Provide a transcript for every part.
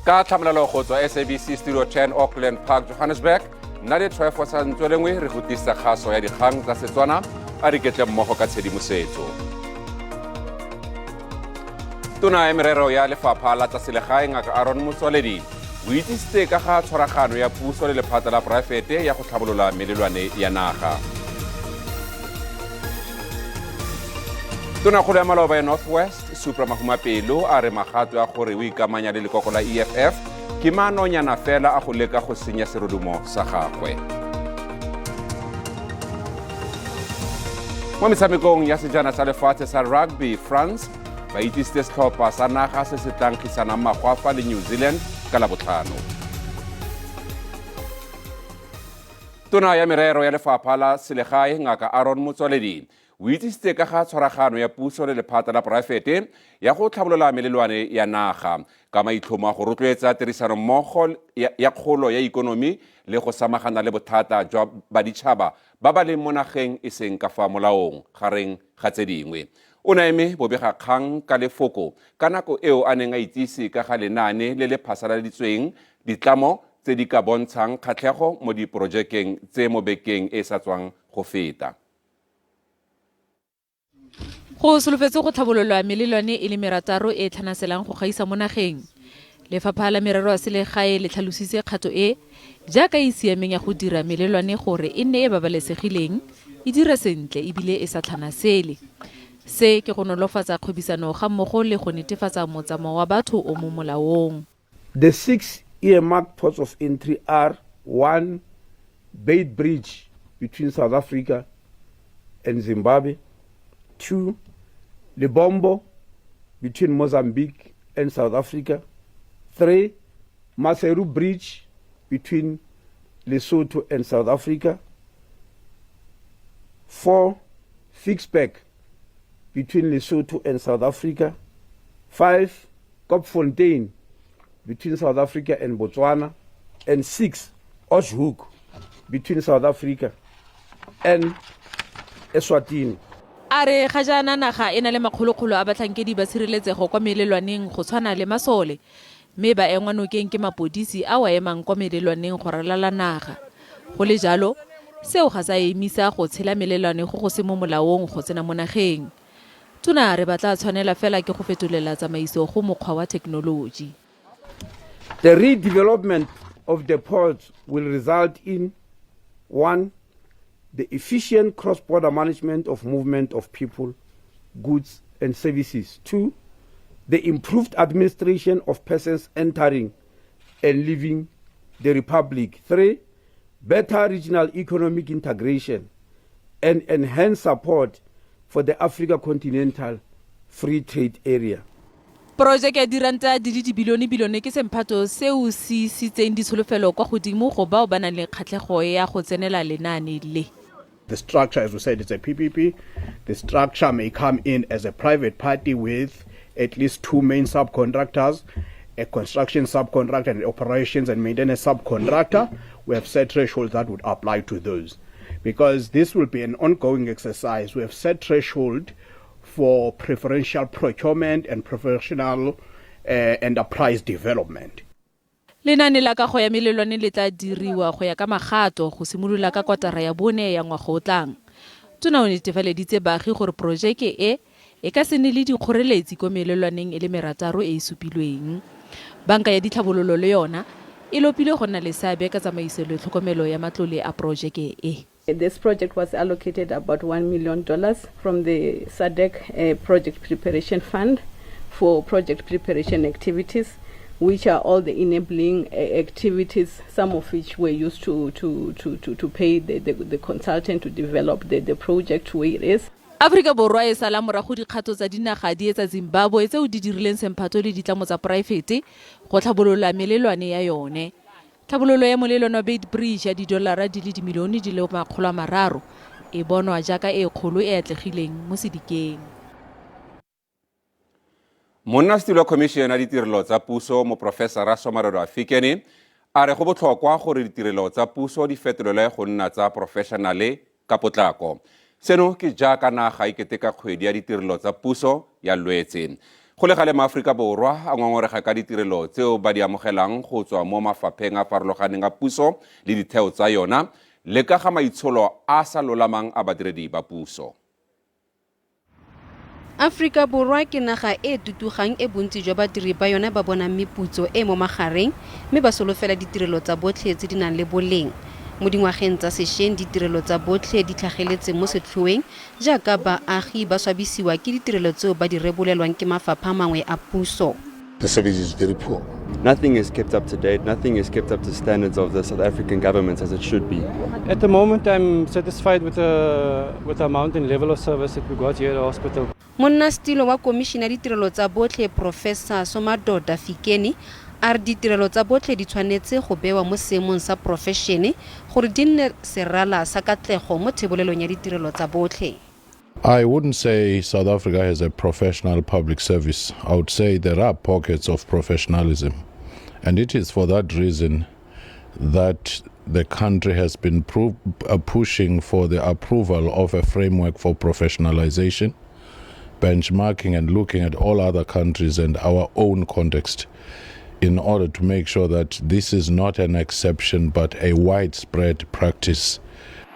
Ka tlhamalalo go tswa SABC Studio 10, Auckland Park, Johannesburg, nna le Tryphon Santswelengwe re go tlisa kgaso ya dikgang tsa Setswana. A re ketle mmogo ka tshedimosetso. Tona ya merero ya lefapha la tsa selegae, Ngaka Aaron Motsoaledi, o itsisitse ka ga tshwaragano ya puso le lephata la poraefete ya go tlhabolola melelwane ya naga. Tonakgolo ya maloba ya North West, Supra Mahumapelo, a re magato a gore o ikamanya le lekoko la EFF ke maanonyana fela a go leka go senya serodumo sa gagwe. Mo metshamekong ya sejana sa lefatshe sa rugby, France ba itsisitse setlhopha sa naga se se tlang kgisanang magwafa le New Zealand ka Labotlhano. Tona ya merero ya lefapha la selegae, Ngaka Aaron Motsoaledi, o itsisitse ka ga tshwaragano ya puso le lephata la poraefete ya go tlhabolola melelwane ya naga ka maitlhomo a go rotloetsa tirisanommogo ya kgolo ya ikonomi le go samagana le bothata jwa baditšhaba ba ba leng mo nageng e seng ka fa molaong, gareng ga tse dingwe. O ne a eme bobegakgang ka lefoko ka nako eo a neng a itsise ka ga lenaane le le phasaladitsweng ditlamo tse di ka bontshang kgatlhego mo diporojekeng tse mo bekeng e e sa tswang go feta. Go solofetse go tlhabololwa melelwane e le merataro e e tlhanaselang go gaisa mo nageng. Lefapha la Merero ya Selegae le tlhalositse kgato e jaaka e e siameng ya go dira melelwane gore e nne e babalesegileng, e dire sentle e bile e sa tlhanasele. Se ke go nolofatsa kgwebisano gammogo le go netefatsa motsamao wa batho o mo molaong. The six earmarked ports of entry are 1 Beit Bridge between South Africa and Zimbabwe, 2 Lebombo between Mozambique and South Africa, 3 Maseru Bridge between Lesotho and South Africa, 4 Ficksburg between Lesotho and South Africa, 5 Kopfontein between South Africa and Botswana, and 6 Oshoek between South Africa and Eswatini. A re ga jaana naga e na le makgolokgolo a batlhankedi ba tshireletsego kwa melelwaneng go tshwana le masole, mme ba engwa nokeng ke mapodisi ao a emang kwa melelwaneng go ralala naga. Go le jalo, seo ga sa emisa go tshela melelwane go go se mo molaong go tsena mo nageng. Tona a re ba tla tshwanela fela ke go fetolela tsamaiso go mokgwa wa thekenoloji. The redevelopment of the ports will result in 1. The efficient cross-border management of movement of people, goods and services. 2. The improved administration of persons entering and leaving the Republic. 3. Better regional economic integration and enhanced support for the Africa Continental Free Trade Area. Porojeke ya diranta di le dibilione-bilione ke semphato seo se isitseng ditsholofelo kwa godimo go bao ba nang le kgatlhego ya go tsenela lenaane le. The structure, as we said, it's a PPP. The structure may come in as a private party with at least two main subcontractors, a construction subcontractor and operations and maintenance subcontractor. We have set thresholds that would apply to those. Because this will be an ongoing exercise, we have set threshold for preferential procurement and professional enterprise development. Lenaane la kago ya melelwane le tla diriwa go ya ka magato go simolola ka kwatara ya bone ya ngwaga o tlang. Tona o netefaleditse baagi gore porojeke e e ka se nne le dikgoreletsi ko melelwaneng e le merataro e e supilweng. Banka ya ditlhabololo le yona e lopilwe go nna le seabe ka tsamaiso le tlhokomelo ya matlole a porojeke e. This project was allocated about $1 million from the SADC Project Preparation Fund for project preparation activities, which are all the enabling activities, some of which were used to pay the consultant to develop the project to where it is. Aforika Borwa e sala morago dikgato tsa dinaga di etsa Zimbabwe tseo di dirileng semphato le ditlamo tsa poraefete go tlhabolola melelwane ya yone. Tlhabololo ya molelwane wa Beit Bridge ya didolara di le dimilione di le 300 e bonwa jaaka e kgolo e atlegileng mo sedikeng. Monnasetulo wa Khomišene ya Ditirelo tsa Puso, Moprofesara Somarodo Afikeni, a re go botlhokwa gore ditirelo tsa puso di fetolelwe go nna tsa porofešenale ka potlako. Seno ke jaaka naga e keteka kgwedi ya ditirelo tsa puso ya Lwetse. Go le gale maAforika Borwa a ngongorega ka ditirelo tseo ba di amogelang go tswa mo mafapheng a farologaneng a puso le ditheo tsa yona le ka ga maitsholo a sa lolamang a badiredi ba puso. Aforika Borwa ke naga e e tutugang e bontsi jwa badiri ba yone ba bonang meputso e e mo magareng mme ba solofela ditirelo tsa botlhe tse di nang le boleng. Mo dingwageng tsa sešweng ditirelo tsa botlhe di tlhageletse mo setlhoeng jaaka baagi ba swabisiwa ke ditirelo tseo ba di rebolelwang ke mafapha mangwe a puso. The service is very poor. Nothing is kept up to date, nothing is kept up to standards of the South African government as it should be. At the moment, I'm satisfied with the amount and level of service that we got here at the hospital. Monnasetilo wa Komišene ya Ditirelo tsa Botlhe Professor Somadoda Fikeni a re ditirelo tsa botlhe di tshwanetse go bewa mo seemong sa porofešene gore di nne serala sa katlego mo thebolelong ya ditirelo tsa botlhe. I wouldn't say South Africa has a professional public service. I would say there are pockets of professionalism. And it is for that reason that the country has been pushing for the approval of a framework for professionalization, benchmarking and looking at all other countries and our own context in order to make sure that this is not an exception but a widespread practice.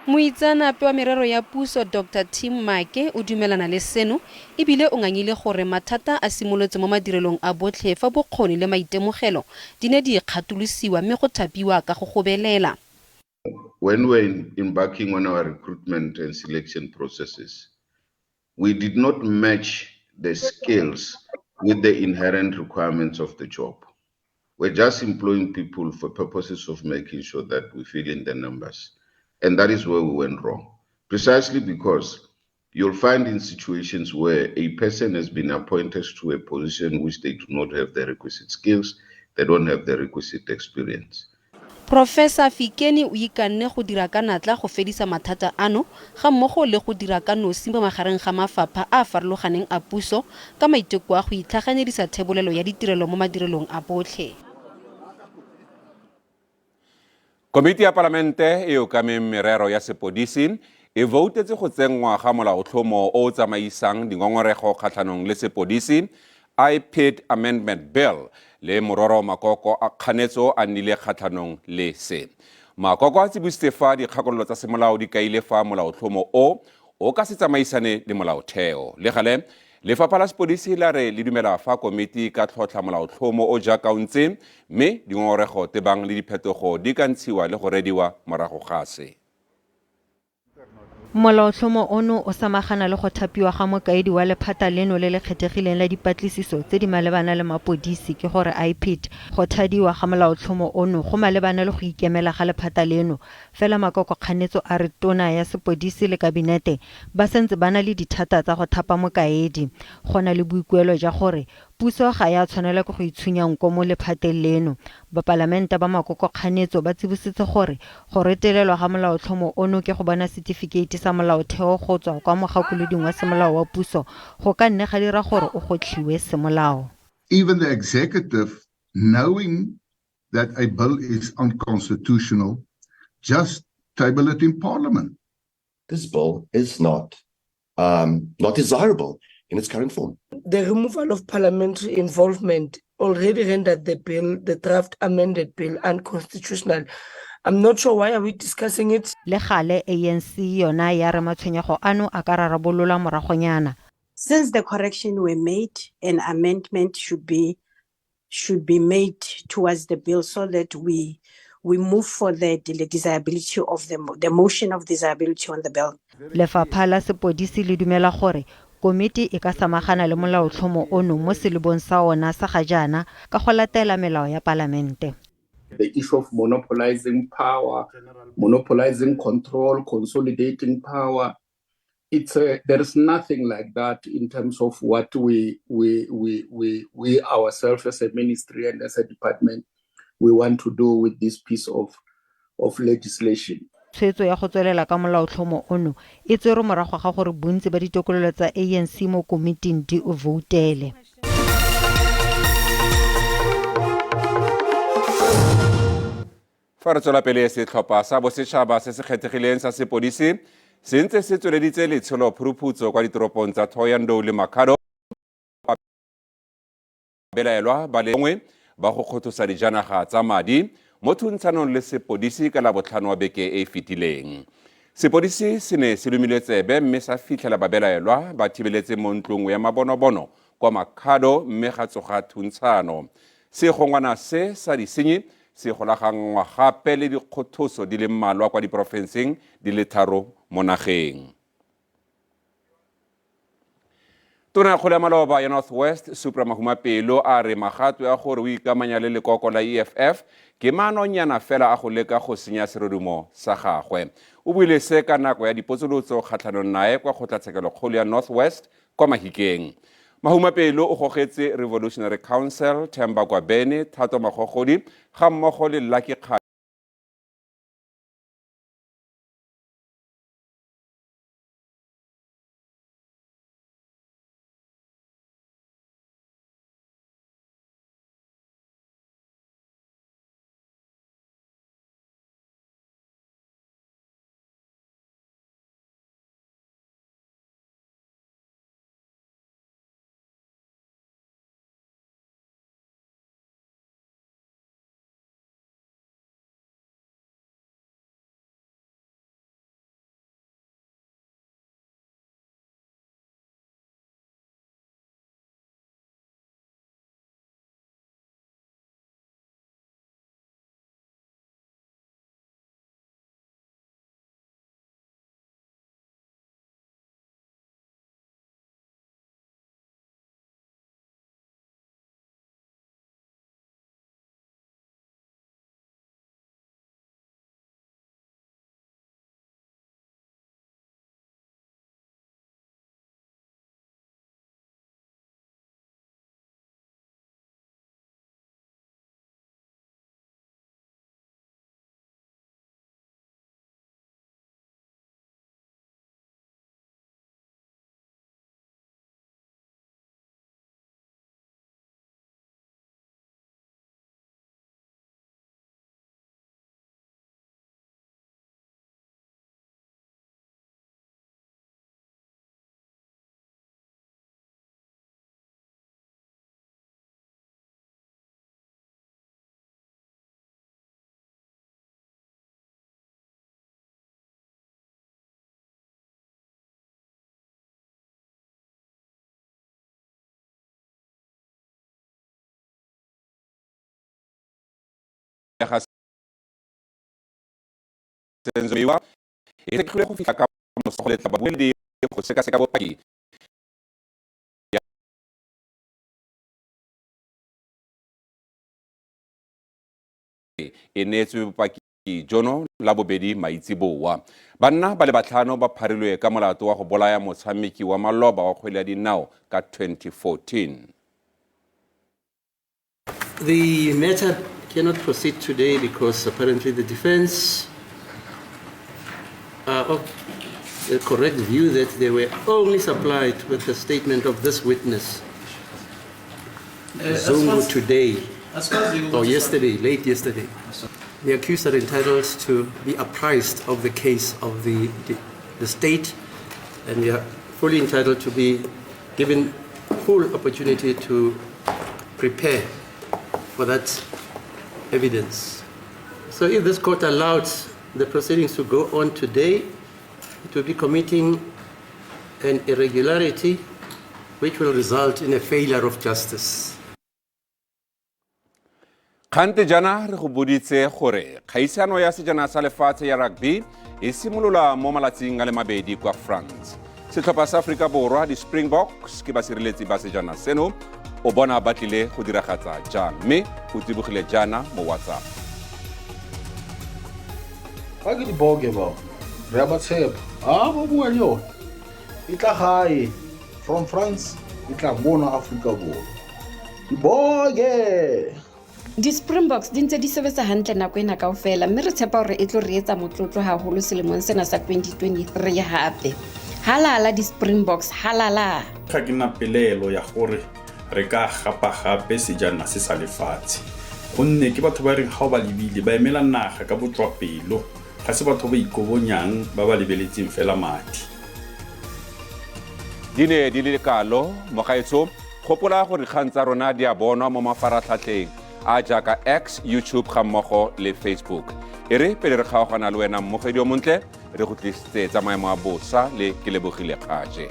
Moitseanape wa merero ya puso Dr Tim Maake o dumelana le seno ebile o ngangile gore mathata a simolotse mo madirelong a botlhe fa bokgoni le maitemogelo di ne di ikgatolosiwa mme go thapiwa ka go gobelela. When we're embarking on our recruitment and selection processes, we did not match the skills with the inherent requirements of the job. We're just employing people for purposes of making sure that we fill in the numbers. And that is where we went wrong. Precisely because you'll find in situations where a person has been appointed to a position which they do not have the requisite skills, they don't have the requisite experience. Professor Fikeni o ikanne go dira ka natla go fedisa mathata ano ga mmogo le go dira ka nosi mo magareng ga mafapha a a farologaneng a puso ka maiteko a go itlhaganedisa thebolelo ya ditirelo mo madirelong a botlhe. Komiti ya Palamente e okameng merero ya sepodisi e voutetse go tsenngwa ga molaotlhomo o o tsamaisang dingongorego kgatlhanong le sepodisi IPID Amendment Bill le mororo makoko a kganetso a nnile kgatlhanong le se. Makoko a tsibositse fa dikgakololo tsa semolao di kaile fa molaotlhomo o o ka se tsamaisane le molaotheo. Le gale, lefapha la sepodisi la re le dumela fa komiti ka tlhotlha molaotlhomo o jaaka o ntse mme dingongorego tebang le diphetogo di ka ntshiwa le go rediwa morago ga se. Molaotlhomo ono o samagana le go thapiwa ga mokaedi wa lephata leno le le kgethegileng la dipatlisiso tse di malebana le mapodisi ke gore IPID. Go thadiwa ga molaotlhomo ono go malebana le go ikemela ga lephata leno. Fela makoko kganetso a re tona ya sepodisi le kabinete ba santse ba na le dithata tsa go thapa mokaedi. Go na le boikuelo jwa gore puso ga ya tshwanela ke go itshunya nko mo lephateng leno. Bapalamente ba makoko kganetso ba tsibositse gore go retelelwa ga molaotlhomo ono ke go bona setifikeiti sa molaotheo go tswa kwa mogakoloding wa semolao wa puso go ka nne ga dira gore o gotlhiwe semolao. Even the executive, knowing that a bill is unconstitutional, just table it in parliament. This bill is not desirable in its current form. The removal of parliamentary involvement already rendered the bill, the draft amended bill, unconstitutional. I'm not sure why are we discussing it. Le gale ANC yona ya re matshwenyego ano a ka rarabololwa moragonyana. Since the correction were made, an amendment should be made towards the bill so that we move for the desirability of the motion of desirability on the bill. Lefapha la sepodisi le dumela gore komiti e ka samagana le molaotlhomo ono mo selebong sa ona sa ga jaana ka go latela melao ya palamente. The issue of monopolizing power, monopolizing control, consolidating power. There is nothing like that in terms of what we ourselves as a ministry and as a department we want to do with this piece of legislation. Tshwetso ya go tswelela ka molaotlhomo ono e tserwe morago ga gore bontsi ba ditokololo tsa ANC mo komiting di o voutele. Fa re tswela pele, setlhopha sa bosetšhaba se se kgethegileng sa sepodisi se ntse se tsweleditse letsholo phuruphutso kwa ditoropong tsa Thohoyandou le Makhado. Babelaelwa ba le bongwe ba go kgothosa dijanaga tsa madi mo thuntshanong le sepodisi ka Labotlhano wa beke e e fetileng. Sepodisi se ne se lomile tsebe mme sa fitlhela babelaelwa ba thibeletse mo ntlong ya mabonobono kwa Makhado mme ga tsoga thuntshano. Segongwana se sa disenyi se golaganngwa gape le dikgothoso di le mmalwa kwa diporofenseng di le tharo mo nageng. Tonakgolo ya maloba ya North West Supra Mahumapelo a re magato a gore o ikamanya le lekoko la EFF ke maanonyana fela a go leka go senya serodumo sa gagwe. O buile se ka nako ya dipotsolotso kgatlhanong nae kwa kgotlatshekelokgolo ya North West kwa Mahikeng. Mahumapelo o gogetse Revolutionary Council, Themba Gwabeni, Thato Magogodi ga mmogo le Lucky Ya ga Senzo Meyiwa e sekegilwe go fitlha ka moso go letla babueledi go sekaseka bopaki ya e neetswe bopaki jono la bobedi maitseboa. Banna ba le batlhano ba pharilwe ka molato wa go bolaya motshameki wa maloba wa kgwele ya dinao ka 2014. The matter cannot proceed today because apparently the defense are of the correct view that they were only supplied with the statement of this witness, Zungu, today or yesterday, late yesterday. The accused are entitled to be apprised of the case of the state, and they are fully entitled to be given full opportunity to prepare for that evidence. So if this court allows the proceedings to go on today, it will be committing an irregularity which will result in a failure of justice. Kgante jaana re go boditse gore kgaisano ya sejana sa lefatshe ya rugby e simolola mo malatsing a le mabedi kwa France. Setlhopha sa Aforika Borwa di-Springboks ke basireletsi ba sejana seno o bona ba tlile go diragatsa jang mme o tsibogile jaana mo WhatsApp. Ba ke diboke bao re a ba tshepa a ba bua le yone e tla gae from France e tla mono Aforika Borwa diboke. Di-Springboks di ntse di sebetsa hantle nako ena kaofela mme re tshepa hore e tlo re etsa motlotlo haholo selemong sena sa 2023 hape. Halala di-Springboks, halala! Ga ke na pelaelo ya gore re ka gapa gape sejana se sa lefatshe gonne ke batho ba e reng ga o ba lebile ba emela naga ka botswapelo, ga se batho ba ikobonyang ba ba lebeletseng fela madi. Di ne di le kalo mogaetsho. Gopola gore dikgang tsa rona di a bonwa mo mafaratlhatlheng a jaaka X, YouTube ga mmogo le Facebook. E re pele re kgaogana le wena mmogedi o montle, re go tlisitse tsa maemo a bosa le Kelebogile Kgaje.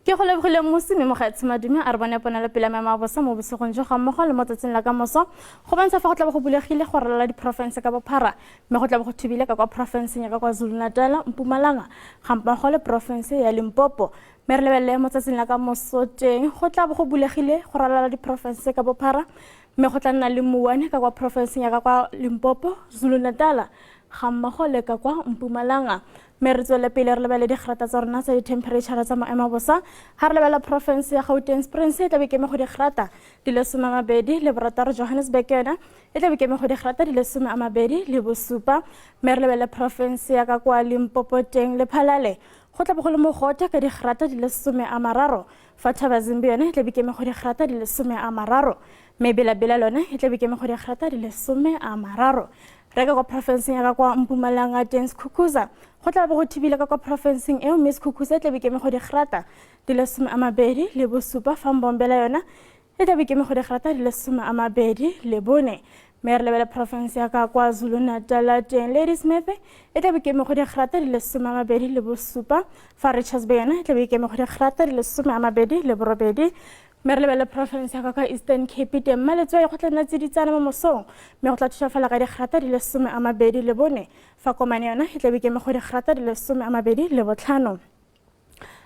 Ke go lebogile mmusi mme mogaetsho madume a re bone ponelo pele maemo a bosa mo bosigong jo ga mmogo le mo tsatsing la ka moso go bontsha fa go tla bo go bulegile go ralala diporofense ka bophara mme go tla bo go thubile ka kwa porofenseng ya ka kwa Zulu-Natal, Mpumalanga ga mmogo le porofense ya Limpopo. Mme re lebelele mo tsatsing la ka moso teng go tla bo go bulegile go ralala diporofense ka bophara mme go tla nna le mouwane ka kwa porofenseng ya ka kwa Limpopo, Zulu-Natal ga mmogo le ka kwa Mpumalanga. Mme re tswele pele re lebelele digrata tsa rona tsa dithemphereitšhara tsa maemo a bosa. Ga re lebelela porofense ya Gauteng, Springs e tla be keme go digrata di le 26, Johannesburg yona e tla be keme go digrata di le 27. Mme re lebelele porofense ya ka kwa Limpopo teng, Lephalale go tla bo go le mogote ka digrata di le 30, fa Thabazimbi yone e tla be keme go digrata di le 30, mme Bela-Bela lone e tla be keme go digrata di le 30. Re ka kwa porofenseng ya ka kwa Mpumalanga teng, Sekhukhuza go tla bo go thibile ka kwa porofenseng eo, mme Sekhukhuza e tla be keme go digrata di le 27, fa Mbombela yona e tla be keme go digrata di le 24. Mme re lebele porofense ya ka kwa Zulu-Natal teng, Ladysmith e tla be keme go digrata di le 27, fa Richards Bay yona e tla be keme go digrata di le 28. Mme re lebelele porofense ya ka kwa Eastern Cape teng, Mmaletswai go tla nna tsiditsana mo mosong mme go tla thušafala ka digrata di le 24, fa Komane yona e tla be keme go digrata di le 25.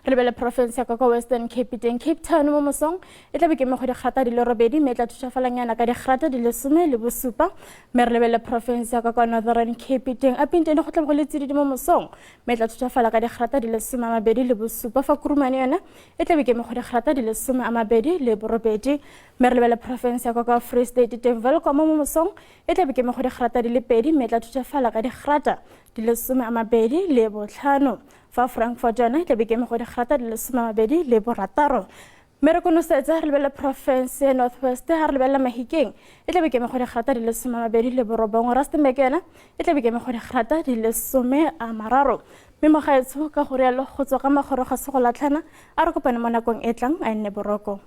Re lebelele porofense ya ka kwa Western Cape teng, Cape Town mo mosong e tla be keme go digrata di le 8 mme e tla thušafalanyana ka digrata di le 17. Mme re lebelele porofense ya ka kwa Northern Cape teng, Upington go tla be go le tsididi mo mosong mme e tla thušafala ka digrata di le 27, fa Kurumane yona e tla be keme go digrata di le 28. Mme re lebelele porofense ya ka kwa Free State teng, Welkom mo mosong e tla be keme go digrata di le 2 mme e tla thušafala ka digrata di le 25, fa Frankfurt yona e tla be keme go digrata di le 26. Mme re konosetsa re lebelele porofense ya North West, ga re lebelela Mahikeng e tla be keme go digrata di le 29, Rustenburg yona e tla be keme go digrata di le 30. Mme mogaetsho ka go rialo go tswa ka magoro ga se go latlhana, a re kopane mo nakong e tlang, a nne boroko.